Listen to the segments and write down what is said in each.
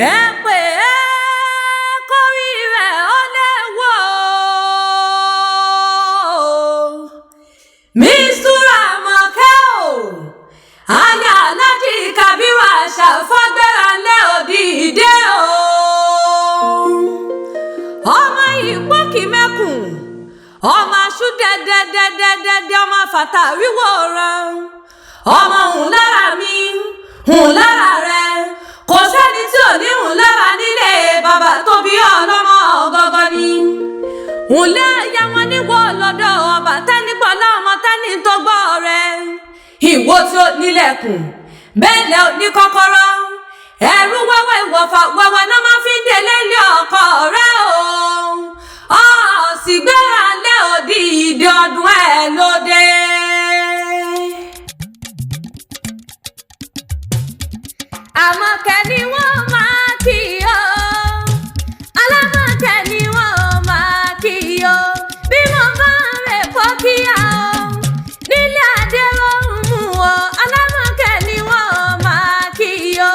Ẹ pè é kórí rẹ̀ ó lè wò ó. Mistura Àmọ̀kẹ́ o, aya Alhaji Kabiru Àṣàfà gbéra lé òdìdé o. Ọmọ ìpókì mẹ́kùn, ọmọ aṣú dẹ́dẹ́dẹ́dẹ́dẹ́, ọmọ fàtà wíwò ran. Ọmọ hùn lára mi, hùn lára rẹ. Kò sẹ́ni tí ò ní hùn lára nílé bàbá tó bí ọlọ́mọ ọ̀gọ́gọ́ ni. Ǹlẹ́ ẹ̀yà wọn níwọ̀ lọ́dọ̀ ọba tẹ́ni pọ̀lá ọmọ tẹ́ni tó gbọ́ rẹ̀. Ìwọ tí ó nílẹ̀kùn, bẹ́ẹ̀ lẹ́ ò ní kọ́kọ́rọ́. Ẹ̀rú wẹ́wẹ́ ìwọ̀fà wẹ́wẹ́ náà máa fi ń délé ilé ọkọ rẹ̀ o. Ọ̀sì gbéra lé òdì ìdí ọdún ẹ̀ lóde. Àmọ̀kẹ́ ni wọ́n máa kí o. Alámọ̀kẹ́ ni wọ́n máa kí o. Bí mo bá ń rè fọ́kíyà o. Nílé Adéròhùnmù o. Alámọ̀kẹ́ ni wọ́n máa kí o.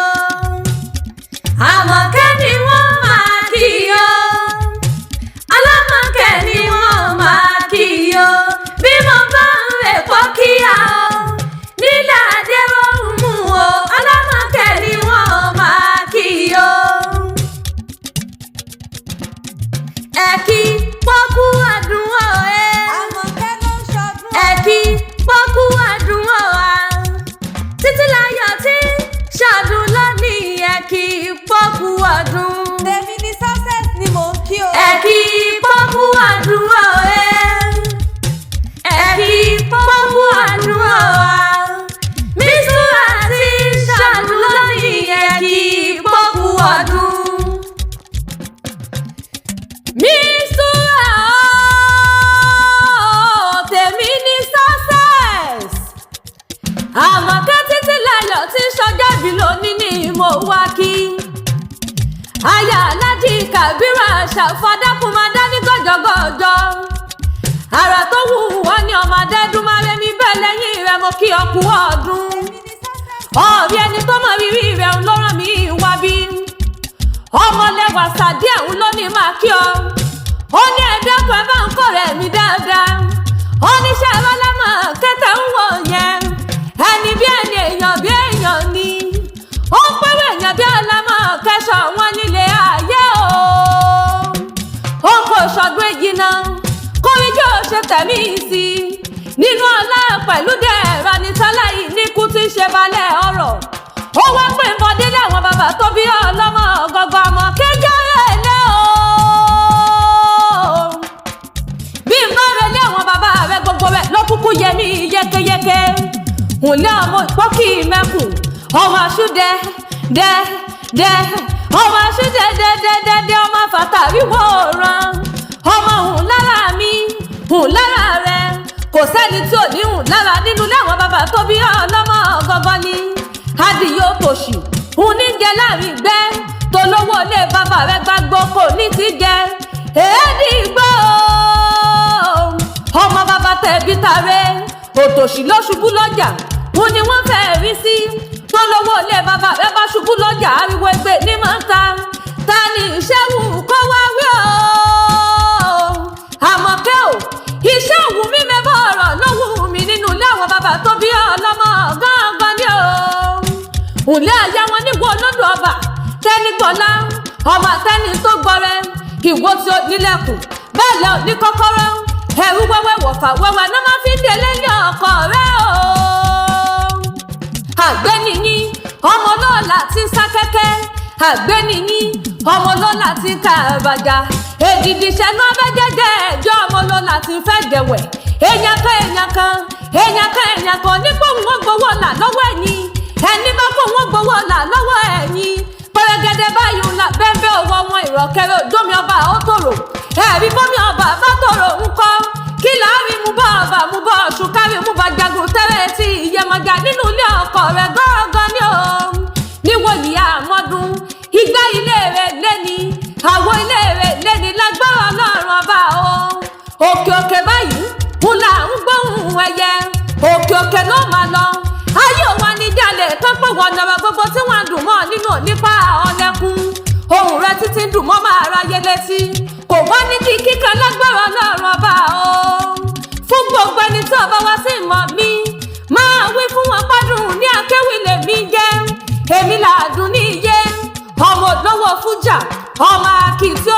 Àmọ̀kẹ́ ni wọ́n máa kí o. Alámọ̀kẹ́ ni wọ́n máa kí o. Bí mo bá ń rè fọ́kíyà o. Nílé Adéròhùnmù o. Alámọ̀kẹ́ ni wọ́n máa kí o. Ẹ kí pọ́kú ọdún o ẹ́. Àmọ̀kẹ́ ló ń ṣọdún. Ẹ kí pọ́kú ọdún o á. Títí láyọ̀ tí ṣọdún lónìí ẹ kí pọ́kú ọdún. Tèmi ni success ni mò ń kí o. Ẹ kí pọ́kú ọdún o ẹ́. Ẹ kí pọ́kú ọdún o á. Mísúra tí ṣọdún lónìí ẹ kí pọ́kú ọdún. Mísúra ooo, tèmi ní success. Àmọ̀kẹ́ títí láyọ̀ tí ṣọjọ́ ìbí lónìí ni mo wá kí. Aya Alhaji Kabiru Àṣàfà dákun máa dá ní gọ́jọ́gọ́jọ́. Àrà tó wù wọ́n ní ọmọ Adẹ́dúnmáre mi bẹ́ẹ̀ lẹ́yìn rẹ̀ mo kí ọ kú ọdún. Tèmi ni success. Ọ̀rí ẹni tó mọ rírì rẹ̀ ń ló rán mi wá bí. Ọmọlẹ́wà sàdí ẹ̀hún ló ní máa kí ọ. Ó ní ẹ̀dẹ́kun ẹ bá ń kọ̀ rẹ̀ mi dáadáa. Ó ní ṣe rọ́lámọ̀ kẹtẹ ń wò yẹn. Ẹni bí ẹni èèyàn bí èèyàn ni. Ó ń pẹ́rù èèyàn bí ọlámọ̀ kẹsàn wọn nílé ayé o. Ó ń kó sọdún èyí náà. Kóríjó ṣe tẹ̀mí sí i. Nínú ọlá pẹ̀lú dẹ̀ra ní sáláì ní kú tí ń ṣe balẹ̀ ọ̀rọ̀. Ó wá pé ń bọdé láwọn bàbá tó bí ọlọ́mọ ọ̀gọ̀gọ̀ àmọ́ kéjọ́ èlé o. Bí n bá relé àwọn bàbá rẹ gbogbo rẹ ló kúkú yẹ mí yékéyéké. Ǹlẹ́ ọmọ ìpọ́kì mẹ́kùn, ọmọ aṣúdẹ dẹ dẹ, ọmọ aṣúdẹ dẹ dẹ dẹ dẹ, ọmọ fàtà wíwò ràn. Ọmọ hùn lára mi, hùn lára rẹ. Kò sẹ́ni tí ò ní hùn lára nínú ilé àwọn bàbá tó bí ọlọ́mọ gọ́gọ́ ni. Adìyẹ òtòṣì, hùn ní jẹ láàrin ìgbẹ́. Tolówó ilé bàbá rẹ gbàgbọ́ kò ní ti jẹ. Èédì gbọ́ ọmọ bàbá tẹ̀bí tare òtòṣì ló ṣubú lọ́jà òun ni wọ́n fẹ́ rí sí tólówó ilé bàbá rẹ bá ṣubú lọ́jà ariwo egbe ní máa ń ta ta ni iṣẹ́ wù kó wá wí o Àmọ̀kẹ́ o iṣẹ́ òwú mi mẹ́bọ̀ ọ̀rọ̀ ló wù mí nínú ilé àwọn bàbá tó bí ọlọ́mọ gángan ni o ǹlẹ́ àyà wọn níwọ̀ olódò ọba tẹ́nigbọ́lá ọmọ àtẹ́ni tó gbọrẹ ìwọ tí ó nílẹ̀kùn bẹ́ẹ̀ lẹ́ ò ní kọ́kọ́rọ́ ẹ̀rú wẹ́wẹ́ wọ̀fà wẹ́wẹ́ náà máa fi ń délé ní ọkọ rẹ o. Àgbẹ̀nìyí ọmọ ọlọ́ọ̀lá ti ń sá kẹ́kẹ́ àgbẹ̀nìyí ọmọ ọlọ́ọ̀lá ti ń ka àbàjá èdìdì ìṣẹ́nu abẹ́jẹ́jẹ́ ẹ̀jọ́ ọmọ ọlọ́ọ̀lá ti ń fẹ́ jẹ̀wẹ̀ èèyàn kan èèyàn kan èèyàn kan èèyàn kan nípò wọn gbowó ọ̀la lọ́wọ́ ẹ̀yìn ẹni bá kó wọn gbowó ọ̀la lọ́wọ́ ẹ̀yìn pẹ̀rẹ̀gẹ̀dẹ̀ báyìí ńlá bẹ́ẹ̀ owó wọn ìrọ̀kẹ́rẹ́ òdómi ọba ó tòrò ẹ̀rí bómi ọba bá tòrò ńkọ́ kí láàrin mú bá ọba mú bá ọ̀ṣun kárí mú bá jagun tẹ́rẹ̀ tí ìyẹmọ̀jà nínú ilé ọkọ rẹ̀ gángan ní o níwòyí àmọ́dún igbá ilé rẹ̀ lẹ́ni àwo ilé rẹ̀ lẹ́ni lágbára ọlọ́run ọba o òkè òkè báyìí ń là ń gbóhùn ẹyẹ òkè òkè ló máa lọ ayé òwa ní jalè tọ́pọ̀ wọ̀nàrọ̀ gbogbo tí wọ́n dùn mọ́ nínú nípa ọ̀lẹ́kùn. Ohùn rẹ títí dùn mọ́ máa ráyé létí, kò wá ní kí kíkan lágbára Ọlọ́run Ọba o. Fún gbogbo ẹni tí ọba wá sí ìmọ̀ mi, máa wí fún wọn pádùn ní akéwì lèmi jẹ́. Èmi làdùn ní iye ọmọ olówó fújà, ọmọ akitì.